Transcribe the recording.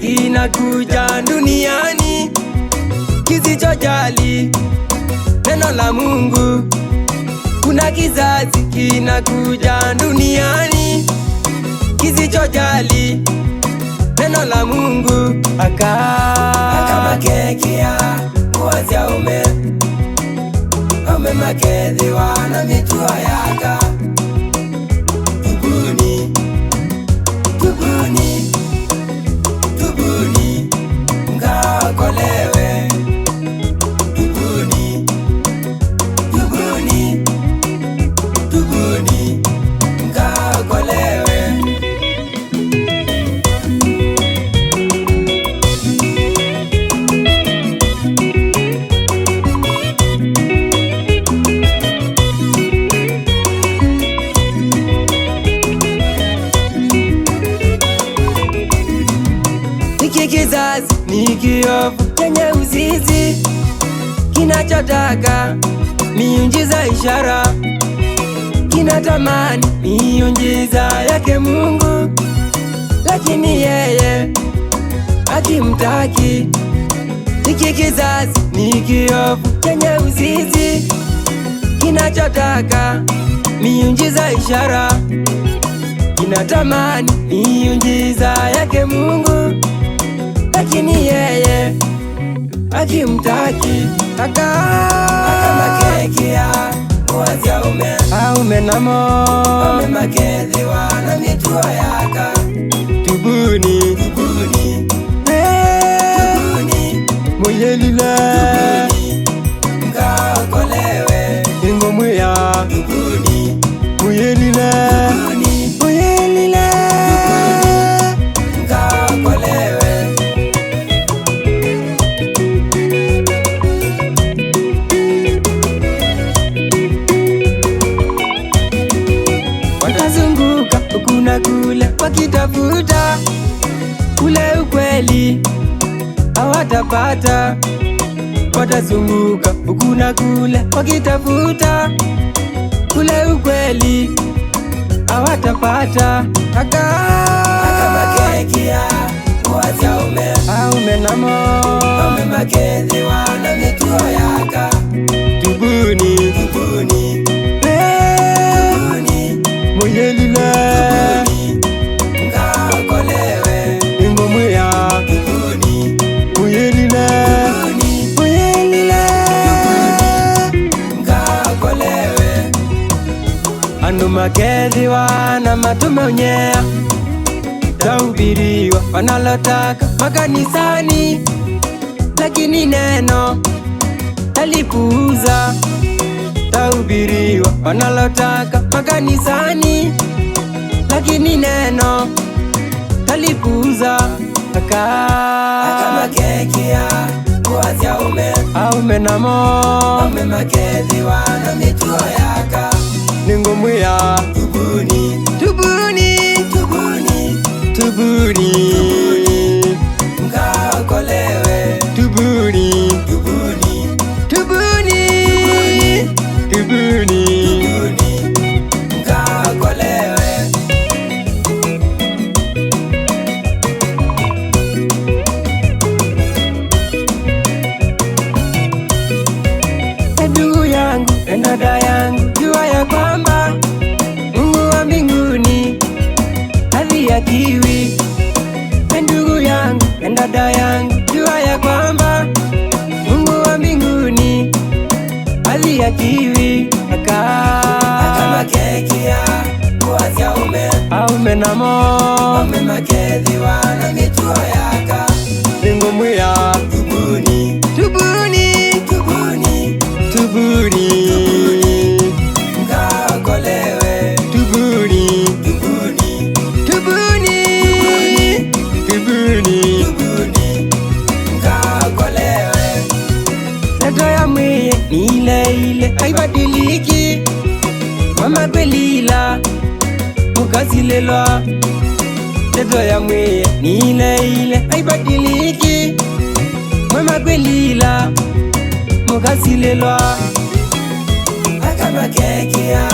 kinakuja duniani kisichojali neno la Mungu. Kuna kizazi kinakuja duniani kisichojali neno la Mungu. Akamakekia muwazi aume aume makethiwa na mituo yaka. Tubuni, tubuni, tubuni mkaokolewe. Tubuni, tubuni, tubuni mkaokolewe. Hiki kizazi ni kiovu chenye uzizi, kinachotaka miujiza ishara, kinatamani miujiza yake Mungu, lakini yeye hakimtaki. Hiki kizazi ni kiovu chenye uzizi, kinachotaka miujiza ishara, kinatamani miujiza yake Mungu, lakini yeye hakimtaki. Akamakekia muwazi aume aume namo aume makethiwa na mituo yaka. Tubuni, tubuni, tubuni muyelile, tubuni mkaokolewe. Ingomwiya tubuni muyelile, tubuni muyelile, tubuni mkaokolewe. Watazunguka huku na kule wakitafuta ule ukweli, hawatapata. Watazunguka huku na kule wakitafuta ule ukweli, hawatapata. Akamakekia muwazi aume aume namo aume makethiwa na mituo yaka. Tubuni, tubuni, tubuni muyelile, tubuni mkaokolewe. Ingomwiya tubuni muyelile, tubuni muyelile, tubuni mkaokolewe. Andu makethiwa na matumeonyea tahubiriwa wanalotaka makanisani, lakini neno talipuuza. Tahubiriwa wanalotaka makanisani, lakini neno talipuuza. Akamakekia muwazi aume aume namo aume makethiwa na mituo yaka. Ningomwiya tubuni, tubuni, tubuni, tubuni, tubuni mkaokolewe. Tubuni, tubuni, tubuni, tubuni, tubuni mkaokolewe. Ndugu yangu, dada yangu, jua ya kwamba Mungu wa mbinguni hadhihakiwi. Ndugu yangu, dada yangu, jua ya kwamba Mungu wa mbinguni hadhihakiwi. Akamakekia muwazi aume aume namo aume makethiwa na mituo yaka. Ningomwiya tubuni, tubuni, tubuni, tubuni, tubuni mkaokolewe. Tubuni, tubuni, tubuni, tubuni, tubuni mkaokolewe. Ndoto ya mwiye ni ile ile haibadiliki, mama kwelila mukazilelwa. Ndoto ya mwiye ni ile ile haibadiliki, mama kwelila mukazilelwa. Akamakekia